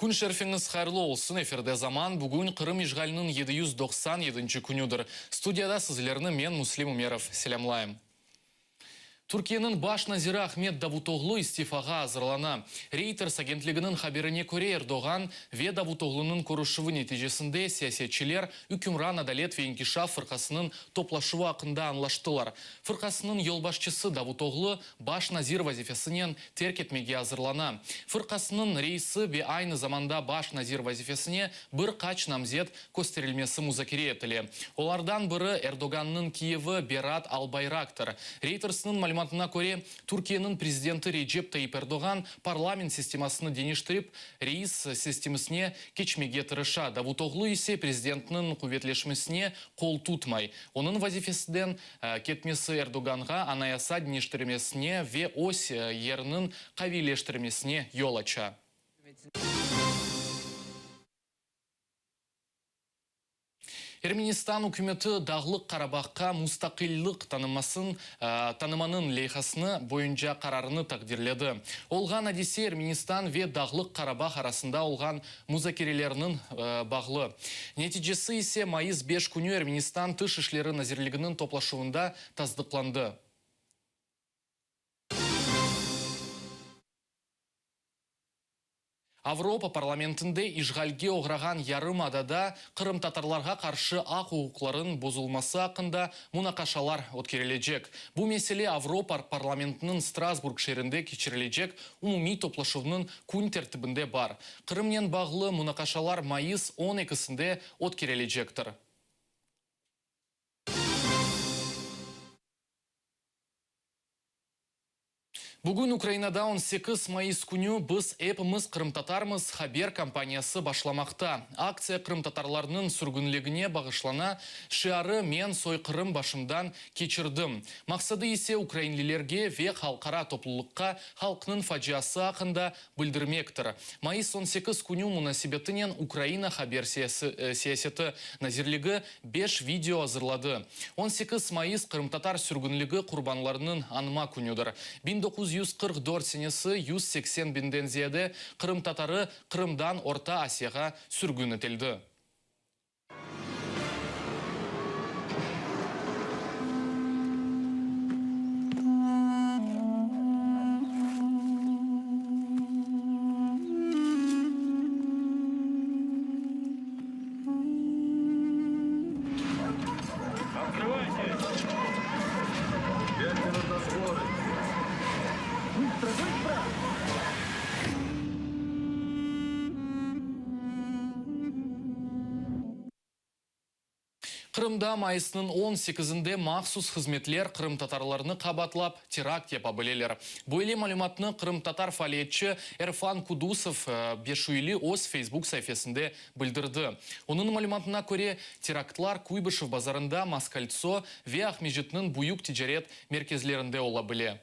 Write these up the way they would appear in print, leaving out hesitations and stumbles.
Kün şerifiñiz hayırlı olsun, efirde Zaman, bugün Qırım işğaliniñ 797 künüdir. Studiyada sizlerni men, Müslim Ümerov, selâmlayım. Türkiyeniñ baş naziri Ahmet Davutoğlu istifağa azırlana. Reuters agentliginiñ haberine köre, Erdoğan ve Davutoğlunıñ körüşüvi neticesinde siyasetçiler ükümran Adalet ve inkişaf fırqasınıñ toplaşuvı aqqında añlaştılar. Fırqasınıñ yolbaşçısı Davutoğlu baş nazir vazifesinen terk etmege azırlana. Fırqasınıñ reisi ve aynı zamanda baş nazir vazifesine bir qaç namzet kösterilmesi muzakere etile. Olardan biri Erdogannıñ kiyevi Berat Albayraktır. Reutersnıñ malümatına köre, Türkiyeniñ prezidenti Recep Tayyip Erdoğan parlament sistemasını deñiştirip, reis sistemisine keçmege tırışa, Davutoğlu ise prezidentniñ quvetleşmesine qol tutmay. Onıñ vazifesinden ketmesi Erdoğanğa anayasa deñiştirmesine ve öz yeriniñ qaviyleştirmesine yol aça. Ermenistan ükümeti Dağlıq Qarabağqa mustaqillik tanımasın tanımanıñ leyhasını boyunca qararını taqdirledi. Olğan adise Ermenistan ve Dağlıq Qarabağ arasında olğan muzakerelerniñ bağlı. Neticesi ise mayıs 5 künü Ermenistan Tış işleri nazirliginiñ toplaşuvında tasdıqlandı. Avropa parlamentinde işğalge oğrağan yarımadada qırımtatarlarğa qarşı aq-uquqlarınıñ bozulması aqqında munaqaşalar ötkerilecek. Bu mesele Avropa parlamentiniñ Strasburg şeerinde keçirilecek umumiy toplaşuvnıñ kün tertibinde bar. Qırımnen bağlı munaqaşalar mayıs on ekisinde ötkerilecektir. Bugün Ukrainada 18 mayıs künü Biz epimiz qırımtatarmız haber kampaniyası başlamaqta. Aktsiya qırımtatarlarnıñ sürgünligine bağışlana, şiarı Men soyqırım başımdan keçirdim. Maqsadı ise ukrainlilerge ve halqara toplulıqqa halqnıñ faciası aqqında bildirmektir. Mayıs 18 künü munasebetinen Ukraina haber siyaseti nazirligi beş video azırladı. 18 mayıs qırımtatar sürgünligi qurbanlarınıñ añma künüdir. 1944 senesi 180 biñden ziyade qırımtatarı Qırımdan Orta Asiyağa sürgün etildi. Qırımda mayısnıñ on sekizinde mahsus hızmetler qırımtatarlarnı qabatlap terakt yapa bileler. Böyle malümatnı qırımtatar faaliyetçi Erfan Kudusov Beşüyli öz Facebook saifesinde bildirdi. Onıñ malümatına köre, teraktlar Kuybışev bazarında, Moskoltso ve Aqmescitniñ büyük ticaret merkezlerinde ola bile.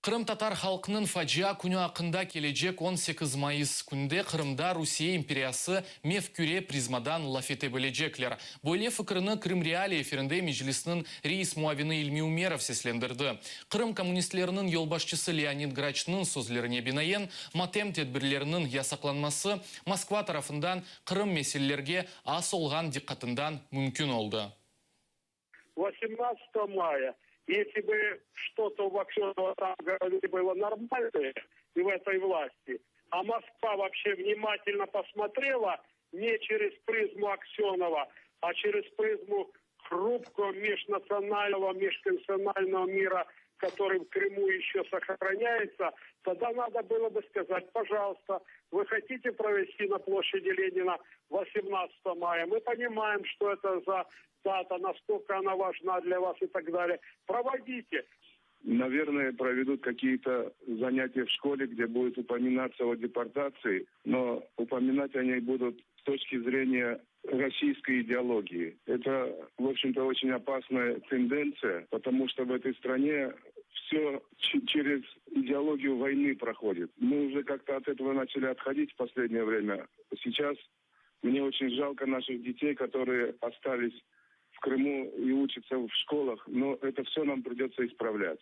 Qırımtatar halqınıñ facia künü aqqında kelecek 18 mayıs künde Qırımda Rusiye imperiyası mefküre prizmadan laf ete bilecekler. Böyle fikrini Krım Realii efirinde Meclisniñ reis muavini İlmi Ümerov seslendirdi. Qırım kommunistleriniñ yolbaşçısı Leonid Graçnıñ sözlerine binaen, matem tedbirleriniñ yasaqlanması Moskva tarafından Qırım meselelerge az olğan diqqatından mümkün oldı. Vosemnadtsatogo maya, esli bı çto-to u Aksönova tam v голове bylo normalnoye i v etoy vlasti, a Moskva voobşe vnimatelno posmotrela ne çerez prizmu Aksönova, a çerez prizmu hrupkogo межнационального, межконфессионального мира, который в Крыму еще сохраняется, тогда надо было бы сказать, пожалуйста, вы хотите провести на площади Ленина 18 мая, мы понимаем, что это за дата, насколько она важна для вас и так далее. Проводите. Наверное, проведут какие-то занятия в школе, где будет упоминаться о депортации, но упоминать о ней будут с точки зрения российской идеологии. Это, в общем-то, очень опасная тенденция, потому что в этой стране все через идеологию войны проходит. Мы уже как-то от этого начали отходить в последнее время. Сейчас мне очень жалко наших детей, которые остались в Крыму и учатся в школах, но это все нам придется исправлять.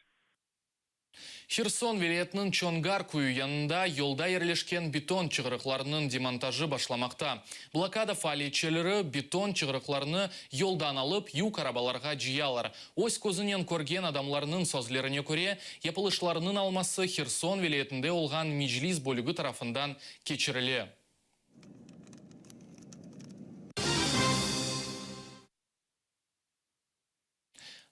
Herson vilâyetiniñ Çongar köyü yanında yolda yerleşken beton çığırıqlarınıñ demontajı başlamaqta. Blokada faaliyetçileri beton çığırıqlarını yoldan alıp, yük arabalarğa cıyalar. Öz közünen körgen adamlarnıñ sözlerine köre, yapılışlarnıñ alması Herson vilâyetinde olğan Meclis bölügi tarafından keçirile.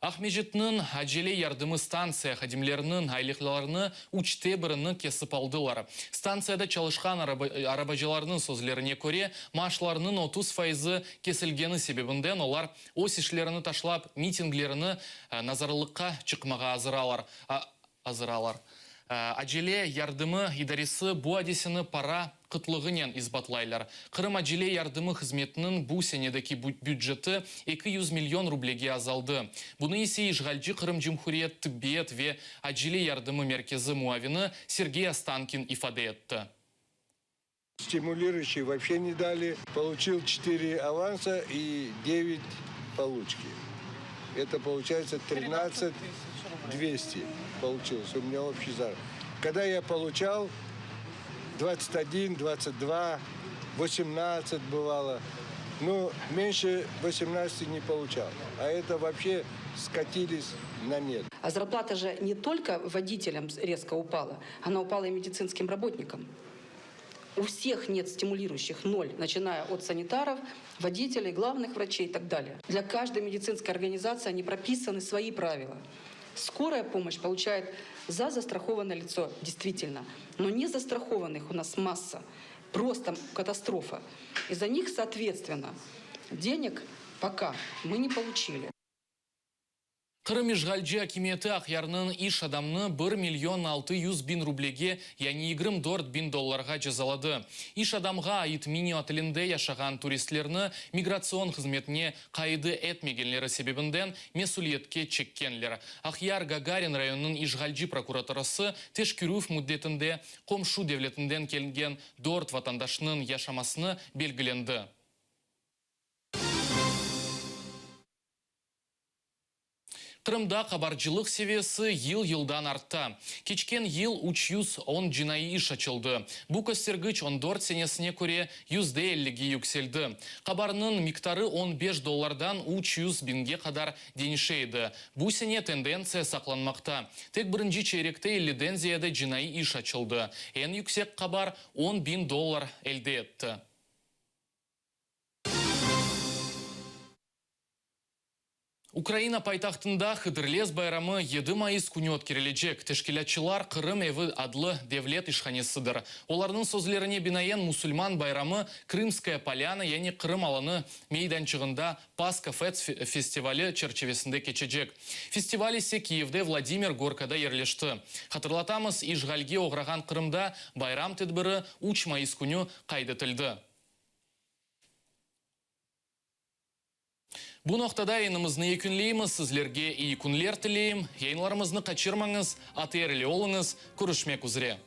Aqmescitniñ acele yardımı stantsiya hadimleriniñ aylıqlarını üçte birini kesip aldılar. Stantsiyada çalışqan arabacılarnıñ sözlerine köre, maaşlarınıñ 30 faizi kesilgeni sebebinden olar öz işlerini taşlap, mitinglerini nazarlıqqa çıqmağa azıralar. Acele yardımı idaresi bu adiseni para qıtlığınen isbatlaylar. Qırım acele yardımı hızmetiniñ bu senedeki büceti 200 million rublege azaldı. Bunı ise işğalci Qırım Cumhuriyet tıbbiyet ve acele yardımı merkezi muavini Sergey Astankin ifade etti. Stimuliruyuщий вообще не дали. Получил 4 аванса и 9 получки. Это получается 13 200 получилось у меня общий заработок. Когда я получал 21, 22, 18 бывало, но меньше 18 не получал. А это вообще скатились на нет. А зарплата же не только водителям резко упала, она упала и медицинским работникам. У всех нет стимулирующих, ноль, начиная от санитаров, водителей, главных врачей и так далее. Для каждой медицинской организации они прописаны свои правила. Скорая помощь получает за застрахованное лицо, действительно, но не застрахованных у нас масса, просто катастрофа. И за них, соответственно, денег пока мы не получили. Qırım işğalci akimiyeti Aqyarnıñ iş adamını bir million 600 biñ rublege, yani 24 biñ dollarğa cezaladı. İş adamğa ait mini-otelinde yaşağan turistlerni migratsion hızmetine qaydı etmegenleri sebebinden mesüliyetke çekkenler. Aqyar Gagarin rayonınıñ işğalci prokuraturası teşkerüv müddetinde qomşu devletinden kelgen dört vatandaşnıñ yaşamasını belgilendi. Qırımda qabarcılıq seviyesi yıl-yıldan artta. Keçken yıl 310 cinaiy iş açıldı. Bu köstergiç 14 senesine köre %50-ge yükseldi. Qabarnıñ miqdarı 15 dollardan 300 biñge qadar deñişe edi. Bu sene tendentsiya saqlanmaqta. Tek birinci çeyrekte 50-den ziyade cinaiy iş açıldı. Eñ yüksek qabar 10 biñ dollar elde etti. Ukraina paytahtında Hıdırlez bayramı 7 mayıs künü ötkerilecek. Teşkilâtçılar Qırım evi adlı devlet işhanesidir. Olarnıñ sözlerine binaen, musulman bayramı Krımskaya polâna, yani Qırım alanı meydançığında Paska Fest festivali çerçivesinde keçecek. Festival ise Kiyevde Vladimir Gorkada yerleşti. Hatırlatamız, işğalge oğrağan Qırımda bayram tedbiri 3 mayıs künü qayd etildi. Bu noqtada yayınımıznı yekünleymiz. Sizlerge iyi künler tileyim. Yayınlarımıznı qaçırmañız, ATR ile oluñız. Körüşmek üzre.